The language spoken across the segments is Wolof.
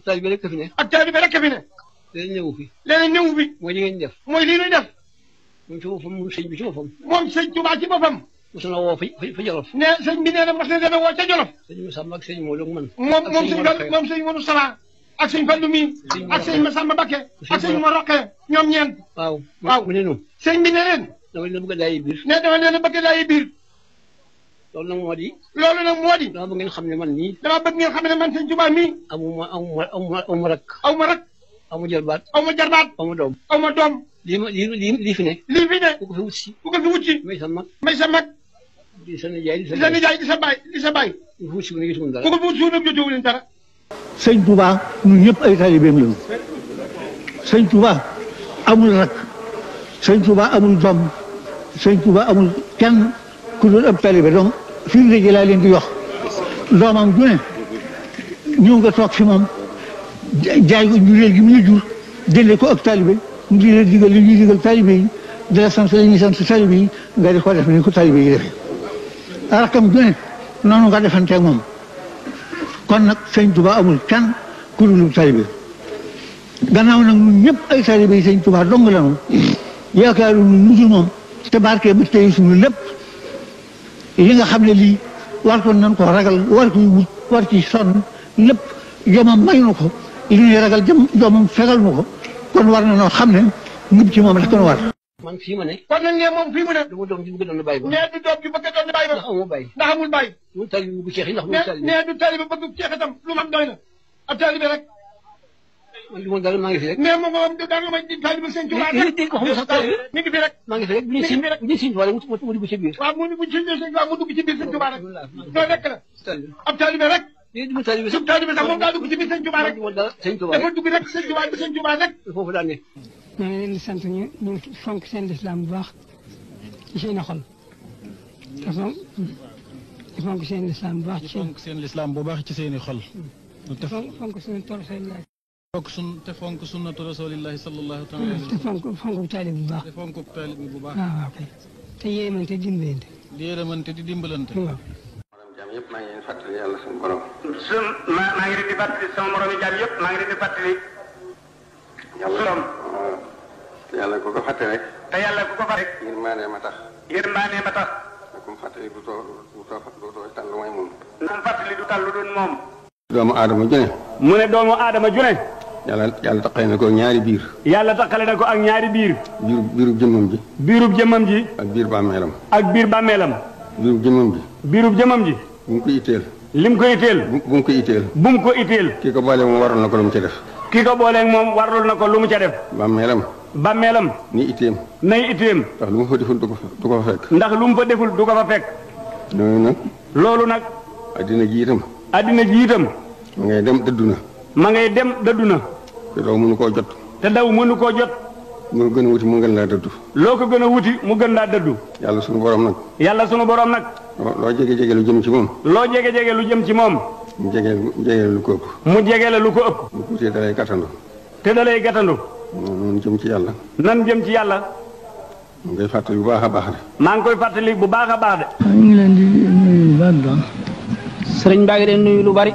taalibe rek fi ne. ak taalibe rek fi ne. leneen ñëwu fi. leneen ñëwu fi. mooy li ngeen def. mooy lii nuy def. moom ci boppam moom sëñ bi ci boppam. moom sëñ Tuubaa ci boppam. mos na woo fa Jolof. ne sëñ bi nee na mos na demee woo ca Jolof. sëñ Masamba ak sëñ Modou ak man. moom sëñ Modou Sala ak sëñ Fallu mi ak sëñ Masamba Bakke ak sëñ Mor Roqe ñoom ñeent. waaw mu ne noonu. sëñ bi ne leen. dama leen a bëgg a daay biir. ne dama leen a bëgg a daay biir. loolu nag moo di. dama bëgg ngeen xam ne man nii. dama bëgg ngeen xam ne man sëñ Tuubaa mii. amu rak. aw ma jarbaat. aw ma doom. lii fi ne. ku ko fi wut si. may sa mag. di sa nijaay di sa baay. ku ko fi wut si wu ne gisuma dara. ku ko fi wut si wu ne jotewu leen dara. sëñ Touba ñun ñëpp ay taalibeem lañu. sëñ Touba amul rak. sëñ Touba amul doom. sëñ Touba amul kenn ku dul ab taalibe donc fii nga jëlaa leen di wax doomam ju ne ñëw nga toog fi moom jaay ko njureel gi mu la jur jëndee ko ak taalibe mu di la digal li ñuy digal taalibe yi di la sant li ñuy sant taalibe yi nga di ko def ni ko taalibe yi defee rakam ju ne noonu nga defanteeg moom kon nag sëñ Touba amul kenn ku dul taalibe gannaaw nag ñun ñëpp ay taalibe yi sëñ Touba dong la noonu yaakaaru lu dul moom te barke ba tey suñu lépp li nga xam ne lii war ko nan ko ragal war ko wut war ci sonn lépp jomam may nu ko li ñuy ragal jomam fegal nu ko kon war na noo xam ne ngib ci moom rek kon war. man fii ma ne. kon nag ne moom fii mu ne. du ma doom ji bëgg doon bàyyi ba. nee du doom ji bëgg doon bàyyi ba. ndax amul bàyyi. du taalibe bëgg ceex yi ndax nee du taalibe bëgg ceex itam lu mu am doy na ab taalibe rek. man du ma dara maa ngi fi rek. mais moom da nga may taalibe sëñ Tuubaa rek. mi ngi fi rek. maa ngi fi rek bu ñu siy tubaab rek mu dugg ci biir. waaw mu dugg ci biir sëñ Tuubaa mu dugg ci biir sëñ Tuubaa rek. loolu rek la. ab taalibe rek. du ma taalibe sax moom daa dugg ci biir sëñ Tuubaa rek. dafa dugg rek sëñ Tuubaa rek. foofu daa ne. maa ngi leen di sant ñu fonk seen lislaam bu baax ci seen xol te fonk seen lislaam bu baax ci seen lislaam bu baax ci seen i xol. te fonk suñu rasulillahi. te fonk sunnatu rasulillahi sallallahu taala te fonk taalib bu baax. te fonk taalib bu baax. waaw kay te yéemante dimbalante. di yéemante di dimbalante. waaw. jaam yëpp maa ngi leen di fàttali yàlla suñu borom. maa ngi leen di fàttali sama moromi jaam yëpp maa ngi leen di fàttali. yàlla te yàlla ku ko fàtte rek. te yàlla ku ko fàtte rek. yërmande ma tax. yërmande ma tax. te ku mu fàttali du tal lu mooy moom. ku mu fàttali du tal lu dul moom. doomu aadama ju ne. mu ne doomu aadama ju ne. yàlla taqale na ko ak ñaari biir. yàlla taqale na ko ak ñaari biir. biirub jëmmam ji. biirub jëmmam ji. ak biir bàmmeelam. ak biir bàmmeelam. biirub jëmmam ji. biirub jëmmam ji. bu mu ko itteel. lim ko itteel. bu mu ko itteel. bu mu ko itteel. kii ko boole moom waral na ko lu mu ca def. kii ko booleeg moom warul na ko lu mu ca def. bàmmeelam. ni itteem. nay itteem. ndax lu mu fa deful du ko fa fekk. ndax lu mu fa deful du ko fa fekk. loolu nag. addina ji itam. ma ngay dem dëddu na. te daw mënu koo jot. mu gën a wuti mu gën laa dëddu. loo ko gën a wuti mu gën laa dëddu. yàlla sunu borom nag. loo jege lu jëm ci moom. mu jege lu ko ëpp. mu jege la lu ko ëpp. bu ko da lay gàttandu. te da lay gàttandu. nan jëm ci yàlla. mu ngi koy fàttali bu baax a baax de. maa ngi koy fàttali bu baax a baax de. ñu ngi leen di nuyu lu bari daal. sëriñ baa ngi leen nuyu lu bari.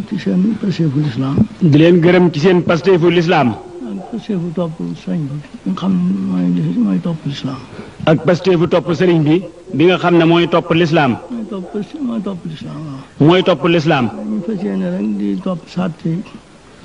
ci seen pasteefu lislaam. di leen gërëm ci seen pasteefu lislaam. ak pasteefu topp sëriñ bi nga xam ne mooy topp lislaam. ak pasteefu topp sëriñ bi bi nga xam ne mooy topp lislaam. mooy topp lislaam waaw. mooy topp lislaam. ñu fas yéene rek di topp sart yi.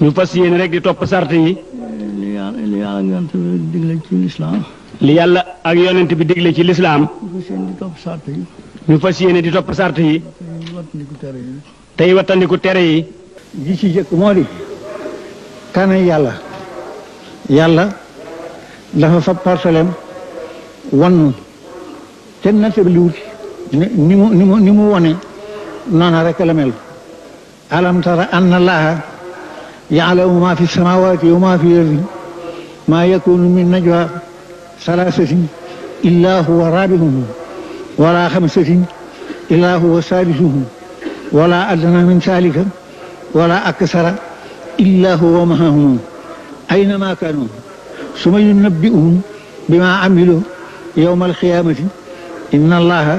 ñu fas yéene rek di topp sart yi. li yàlla ak yonent bi digle ci lislaam. li yàlla ak yonent bi digle ci lislaam. ñu fas yéene di topp sart yi. ñu fas yéene di topp sart yi. tey wattandiku tere yi. ji ci jëkk moo di kana yàlla dafa fa parcelem wannu kenn na tëb liwuti ni mu wone noona rek la mel alam tara anna allaha ya'lamu ma fi samawati wa ma fi ardi ma yakunu min najwa salasatin illa huwa rabi'uhum wala khamsatin illa huwa sadisuhum wala adna min dhalika wala aksara illa huwa ma'ahum aynama kanu summa yunabbi'uhum bima amilu yawma alqiyamati inna allaha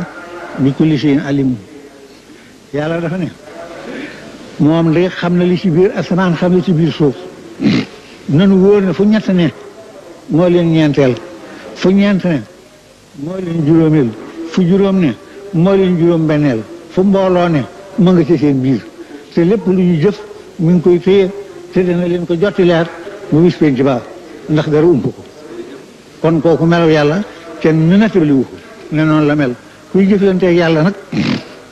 bi kulli shay'in alim yàlla dafa ne moom de xam na li ci biir asamaan xam na ci biir suuf nanu wóor ne fu ñett ne moo leen ñeenteel fu ñeent ne moo leen juróomeel fu juróom ne moo leen juróom benneel fu mbooloo ne mu nga ci seen biir te lépp lu ñu jëf mi ngi koy téye te dana leen ko jotti leer bu bis penc ba ndax dara ump ko kon kooku melaw yàlla kenn ñu nattaliwu ko ne noonu la mel kuy jëflanteeg yàlla nag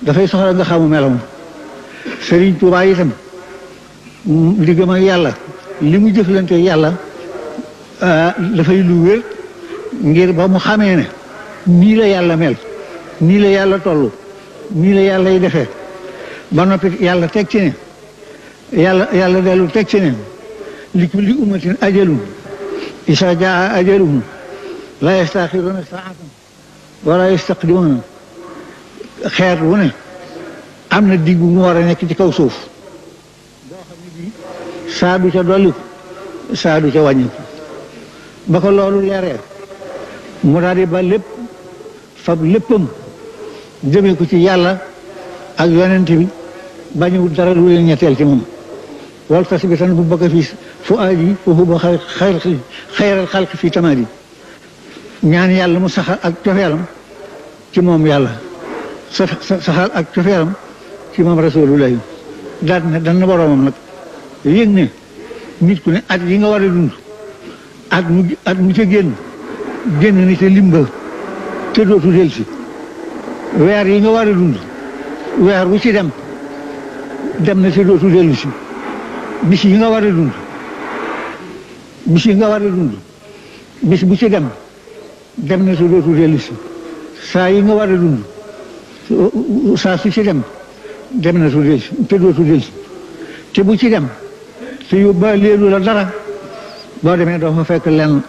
dafay soxla nga xamu melam Sëriñ Tuubaa itam diggam ak yàlla li mu jëflanteeg yàlla dafay lu wér ngir ba mu xamee ne nii la yàlla mel nii la yàlla toll nii la yàlla y defee ba noppi yàlla teg ci ne yàlla dellu teg ci ne li kulli ummatin ajalun isa jaa ajaluhum la yastaxiruuna saatan wala yastaqdimuuna xeet wu ne am na digg bu mu war a nekk ci kaw suuf boo xam ne bii saa du ca dolliku saa du ca wàññiku ba ko loolu leeree mu daal di ba lépp fab léppam jëmee ko ci yàlla ak yonent bi bañuwul dara lu leen ñetteel ci moom wal tasbitan bu bëgg fii fu aadi foofu ba xayral xalq fii tamaadi ñaan yàlla mu saxal ak cofeelam ci moom yàlla saxal ak cofeelam ci moom rasulullahi daal ne dan na boroomam nag yëg ne nit ku ne at yi nga war a dund at mu ca génn ni te limba te dootu delsi weer yi nga war a dund weer bu ci dem na te dootu dellu si bis yi nga war a dund bis bu ci dem na te dootu dellu si saa yi nga war a dund saa su ci dem na te dootu dellu si te bu ci dem te yóbbaaleelu la dara boo demee doo fa fekk lenn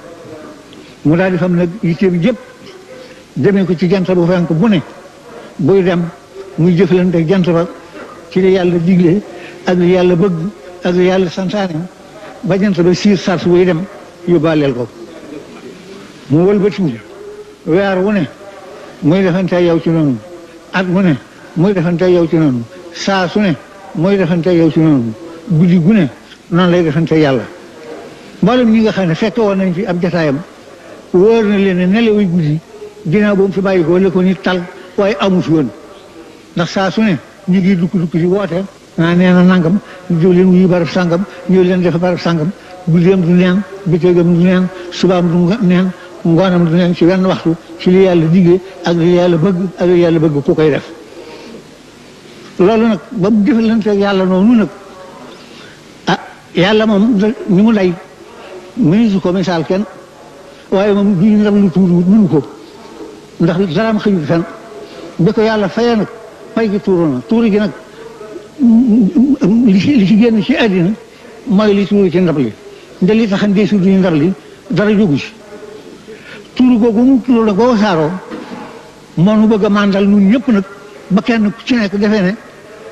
mu daal di fam nag yitteem jëpp demee ko ci jant bu fenk bu ne buy dem muy jëflante ak jant ba ci li yàlla digle ak li yàlla bëgg ak li yàlla santaane ba jant ba siir sars buy dem yóbbaaleel ko mu wëlbatiwu weer wu ne muy defante yow ci noonu at mu ne muy defante yow ci noonu saa su ne muy defante yow ci noonu guddi gu ne noonu lay defante yàlla mboolem ñi nga xam ne fekk woon nañ fi ab jataayam wóor na leen ne nelawuy guddi ginnaaw boobu fi bàyyi ko la ko nit tal waaye amu fi woon ndax saa su ne ñu ngi dukki di woote nee na nangam ñëw leen wuyu barab sangam ñëw leen def barab sangam guddeem du neen bëccëgam du neen subaam du neen ngoonam du neen ci wenn waxtu ci li yàlla digle ak li yàlla bëgg ku koy def loolu nag ba mu jëfalante yàlla noonu nag yàlla moom ni mu day mënisu ko misaal kenn waaye moom duñu ndam lu tuuruwut mënu ko ndax daraam xëyut fenn bi ko yàlla fayee nag fay gi tuuru na tuuru gi nag li ci génn ci àddina mooy li tuuru ci ndab li nde li taxan dee suduñu ndab li dara jógu ci tuuru googu mu tuuru nag boo saaroo moo nu bëgg a màndal nun ñëpp nag ba kenn ku ci nekk defee ne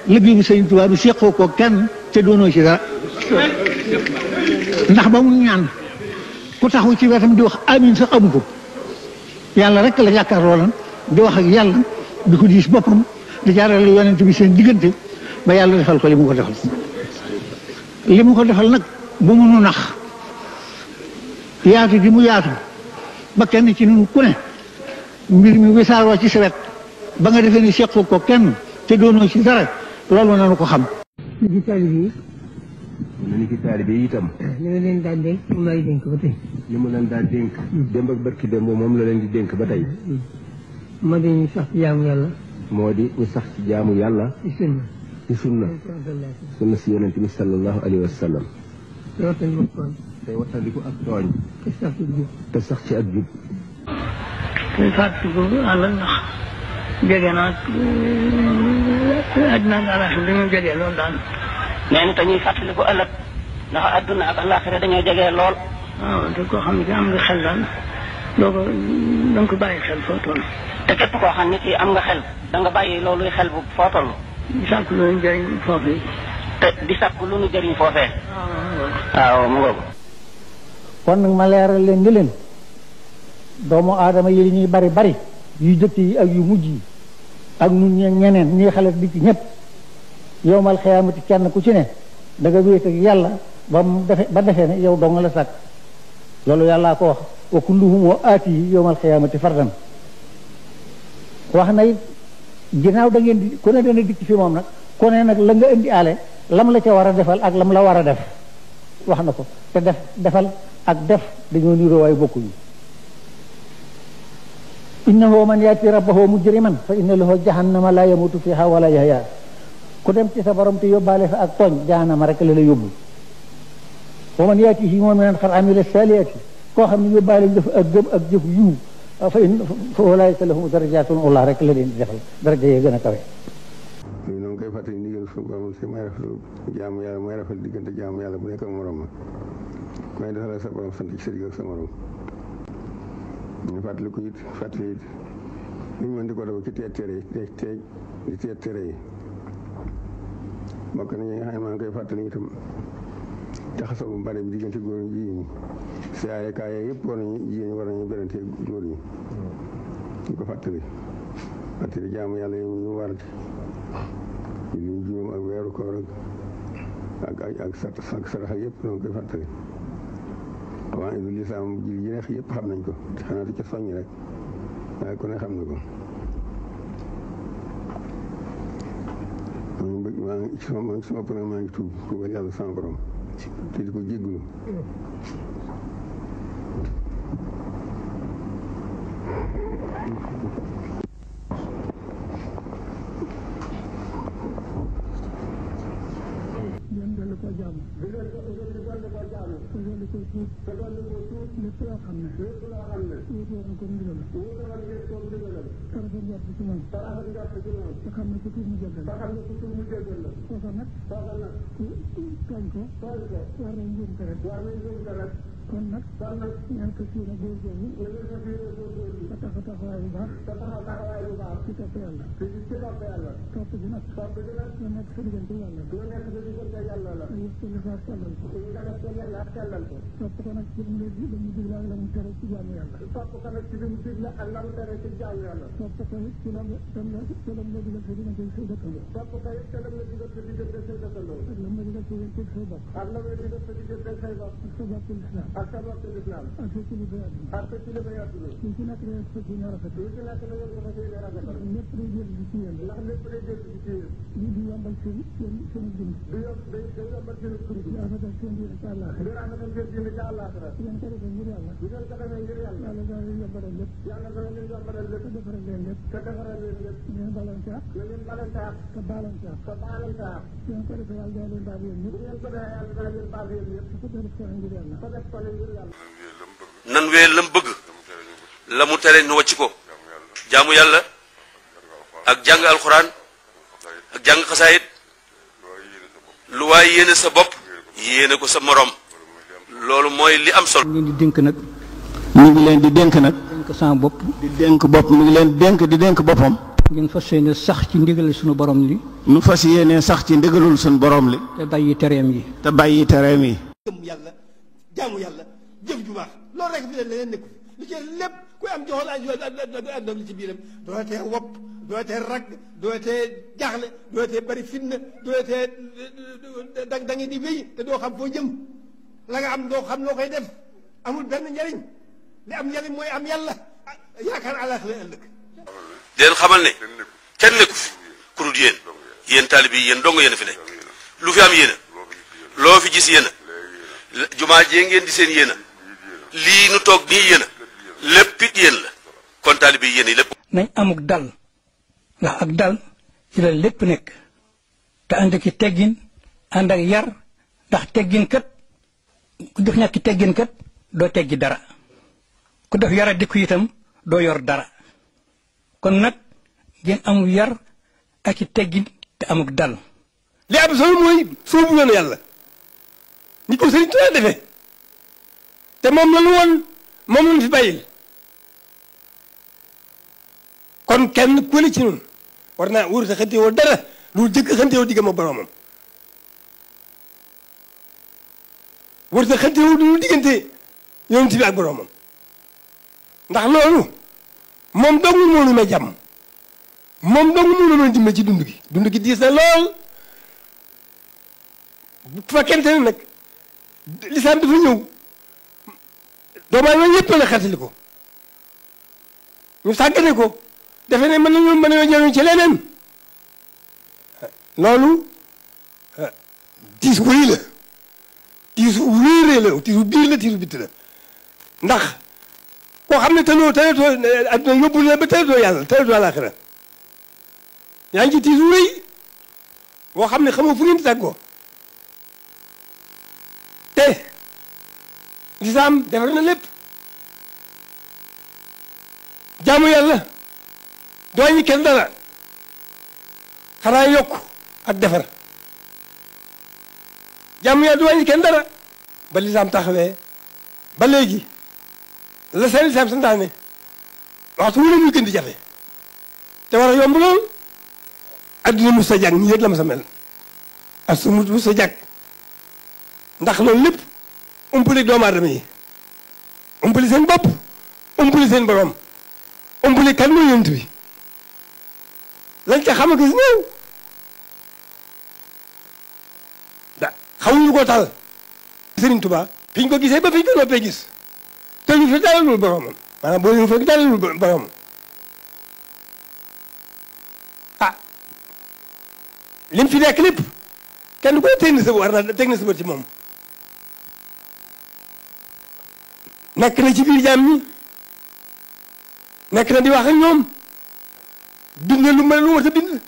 liggéey bi Sëñ Tuubaa bi seqoo ko kenn te doonoo ci dara ndax ba mu ñaan ku taxu ci wetam di wax amin sax amu ko yàlla rek la jàkkaarloo lan di wax ak yàlla di ko diis boppam di jaarale yonent bi seen diggante ba yàlla defal ko li mu ko defal li mu ko defal nag bu mu nu nax yaatu gi mu yaatu ba kenn ci nun ku ne mbir mi wisaaroo ci sa wet ba nga defee ni sequ ko kenn te doonoo ci dara loolu nanu ko xam di taalibe yi ni ki taalibe yi itam li ma leen daan dénk moom lay dénk ba tey li mu leen daan dénk démb ak barki démb moom la leen di dénk ba tey moo di ñu sax ci jaamu yàlla moo di ñu sax ci jaamu yàlla ci sunna sunna si yonent bi sallallahu alayhi wa sallam te wattandiku ak tooñ te sax ci ak jub te fàttaliku àll ndax jege naa àddina ak àllaaxira dañoo jege lool daal. nee na te ñuy fàttaliku ëllëg ndax àdduna ak àllaaxira dañoo jege lool. waaw te koo xam ne am nga xel daal doo ko da nga ko bàyyi xel foo toll. te képp koo xam ne kii am nga xel da nga bàyyi looluy xel bu foo toll. di sàkku lu nu jëriñ foofee. te di sàkku lu nu jëriñ foofee. waaw mu ngoog. kon nag ma leeral leen ni leen doomu aadama yi li ñuy bari bari yu jëkk yi ak yu mujj yi ak nun ñeneen ñii xale di ci ñëpp yowmal xiyaamati kenn ku ci ne da nga wéet ak yàlla ba defee ne yow dong la sàkk loolu yàllaa ko wax wa kulluhum aatihi yowmal xiyaamati fardan wax na it ginnaaw da ngeen di ku ne dana dikk fi moom nag ku ne nag la nga indi aale lam la ca war a defal ak lam la war a def wax na ko te defal ak def dañoo niroo waaye bokkuñu innahu man yaati rabbahu mujriman fa inna lahu jahannama la yamutu fiha wala yahya ku dem ci sa borom te yóbbaale fa ak tooñ jahannama rek la yóbbu wa man yaatihi mu'minan qad amila salihati koo xam ne yóbbaale def ak gëm ak jëf yiw fa ulaa'ika lahum darajatun ula rek la leen di defal daraja yee gën a kawe. ñun ñoo ngi koy fàttali ndigal suñu borom si may rafetlu jaamu yàlla may rafet diggante jaamu yàlla bu nekk ak morom ma ku ne defal sa borom sant ci sa digg ak sa morom ñu fàttali ko it fàttali it li ñu mën di ko def ci teet tere yi di teet tere yi bokk na ñi nga xam ne maa ngi koy fàttali itam jaxasoo bu bari bi diggante góor ñi jigéen ñi siyaare kaay yëpp war nañu jigéen ñi war nañu berante góor ñi ñu ko fàttali jaamu yàlla yi ñu war ñu juróom ak weeru koor ak saraxa yëpp ñoo ngi koy fàttali avant idul lislaam ji yi neex yëpp xam nañ ko xanaa di ca soññ rek waaye ku ne xam na ko maa ngi sama bopp nag maa ngi tuubal yàlla sama borom te di ko jéggulu lépp loo xam ne wóotoon na ko ndigal tarafet njort ci moom te xam ne ku tuub mu jéggal kooka nag ku tooñ ko war nañ njuum ko rek kon nag ñaan ko siina góorgóorlu ba taxawaay bu baax ci topp yàlla topp gi nag lu nekk sa diggante yàlla la yëpp ko lifaat sellal ko topp ko nag ci la mu digle ak la mu tere ci jaamu yàlla topp ko nag ci li mu digle ak la mu tere ci jaamu yàlla topp ko it ci la mu la digal sa diggante say dëkkandoo topp ko it ci la mu la digal sa diggante say dëkkandoo ak la mu la digal sa diggante say bopp ak la mu la digal sa diggante say bopp ak sa bopp l'islam ak sa bopp l'islam ak sa kilifa àdduna ak sa kilifa àdduna lu ci nekk la fa ci rafet lu ci nekk la fa ci rafet lépp day jël ci yéen ndax lépp day jël ci yéen lii di yombal seen dund day yombal seen dund di rafetal seen diine ci àllaaxira di rafetal seen diine ci àllaaxira di ngeen ko defee ngir yàlla di ngeen ko defee ngir yàlla yàlla dana leen yombalal lépp yàlla dana leen yombalal lépp te defaral leen lépp te defaral leen lépp ngeen balante ak ngeen balante ak te balante ak te balante ak di ngeen ko defee yàlla dana leen baal yéen ñëpp di ngeen ko defee yàlla dana leen baal yéen ñëpp te def ko ngir yàlla te def ko ngir yàlla nan wee lam bëgg la mu tere nu wàcc ko jaamu yàlla ak jàng alxuraan ak jàng xasaayit lu waay yéene sa bopp yéene ko sa morom loolu mooy li am solo. ñu ngi dénk nag ñu ngi leen di dénk nag dénk sama bopp di dénk bopp mi ngi leen dénk di dénk boppam ngeen fas yéene sax ci ndigal suñu borom li nu fas yéene sax ci ndigalul suñu borom li te bàyyi tereem yi gëm yàlla jaamu yàlla jëf ju baax loolu rek fi leen leneen nekku li ci lépp kuy am joxoon àdduna li ci biiram doo tee wopp doo tee ragg doo tee jaaxle doo tee bari fitna doo tee da nga di wéy te doo xam foo jëm la nga am doo xam loo koy def amul benn njariñ li am njariñ mooy am yàlla yaakaar àllaaxira ëllëg leen xamal ne kenn nekku fi ku dul yéen taalibe yi yéen dong yéen a fi ne lu fi am yéen a loo fi gis yéen a jumaa jee ngeen di seen yéen a lii nu toog nii yéen a lépp it yéen la kon taalibe yi yéen yi lépp nañ amuk dal ndax ak dal ci la lépp nekk te ànd ki teggin ànd ak yar ndax teggin kat ku def ñàkki teggin kat doo teggi dara ku def yara dikku itam doo yor dara kon nag ngeen amul yar ak i teggin te amuk dal li am solo mooy soobu yoonu yàlla ni ko Sëriñ Tuubaa defee te moom la ñu woon moom la ñu fi bàyyil kon kenn ku ne ci ñun war naa wóor sa xante woo dara lu jëkk xante woo diggam ak boroomam wóor sa xante woo lu diggante yonent bi ak boroomam ndax loolu moom dong moo nu may jàmm moom dong moo nu may dimbali ci dund gi diis na lool bu fekkente ne nag lislaam dafa ñëw doomu aadama yëpp la xeetali ko ñu sàggane ko defe ne mën nañoo jëriñ ci leneen loolu tiis wu rëy la tiis wu rëy la tiis wu biir la tiis wu bitti la ndax koo xam ne tënoo adduna yóbbu la ba tënatoo yàlla tënatoo àllaaxira yaa ngi ci tiis wu rëy boo xam ne xamoo fu ngeen di tàggoo te lislaam defar na lépp jaamu yàlla doo ñu kenn dara xanaa yokk ak defar jaamu yàlla doo ñu kenn dara ba lislaam taxawee ba léegi la seen lislaam santaane waxtu wu ne muy gën di jafe te war a yomb lool adduna mus sa jàg ñi rek la ma sa mel ak su mus sa jàg ndax loolu lépp umpali doomu aadama yi umpali seen bopp umpali seen borom umpali kan mooy yonent bi lañ ca xam a gis néew da xamuñu ko tal Serigne Touba fi ñu ko gisee ba fi ñu ko noppee gis te ñu fi dalalul boromam maanaam boo ñu fekk dalalul boromam ah lim fi nekk lépp kenn du koy teg na sa war na teg na sa bët ci moom nekk na ci biir jaam ñi nekk na di wax ak ñoom bind na lu ma ta bind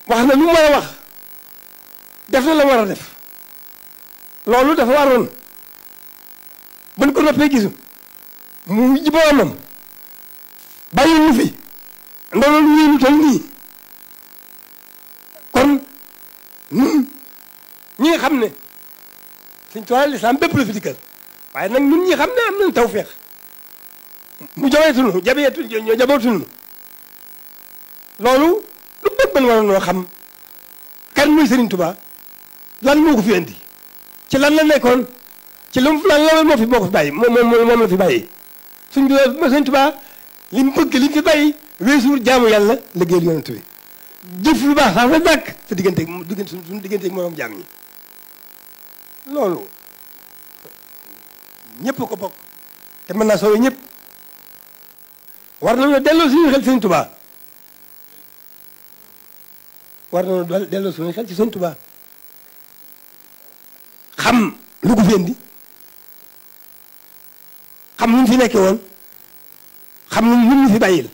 wax na lu mu war a wax def na la war a def loolu dafa waroon ban ko noppee gisu mu ji boromam bàyyi mu fi ndono lu ñuy lu toll nii kon ñun ñi nga xam ne Sëñ Tuubaa lislaam bépp la fi dikkal waaye nag ñun ñi xam ne am nañ tawfeex mu jabeetunu jabootunu loolu lu bépp man waroon noo xam kan muy Serigne Touba lan moo ko fi indi ci lan la nekkoon ci lu lan la moo ko fi bàyyi moom la fi bàyyi Sëñ Touba li mu bëgg li mu fi bàyyi weesuur jaamu yàlla liggéeyal yonent bi jëf lu baax sax la dàkk te suñu digganteeg moroom jaam ñi loolu ñëpp ko bokk te mën naa soowe ñëpp war nañoo delloo suñu xel Sëñ Touba war nañoo delloo suñu xel ci Sëñ Touba xam lu ko fi indi xam lu mu fi nekkee woon xam lu mu fi bàyyil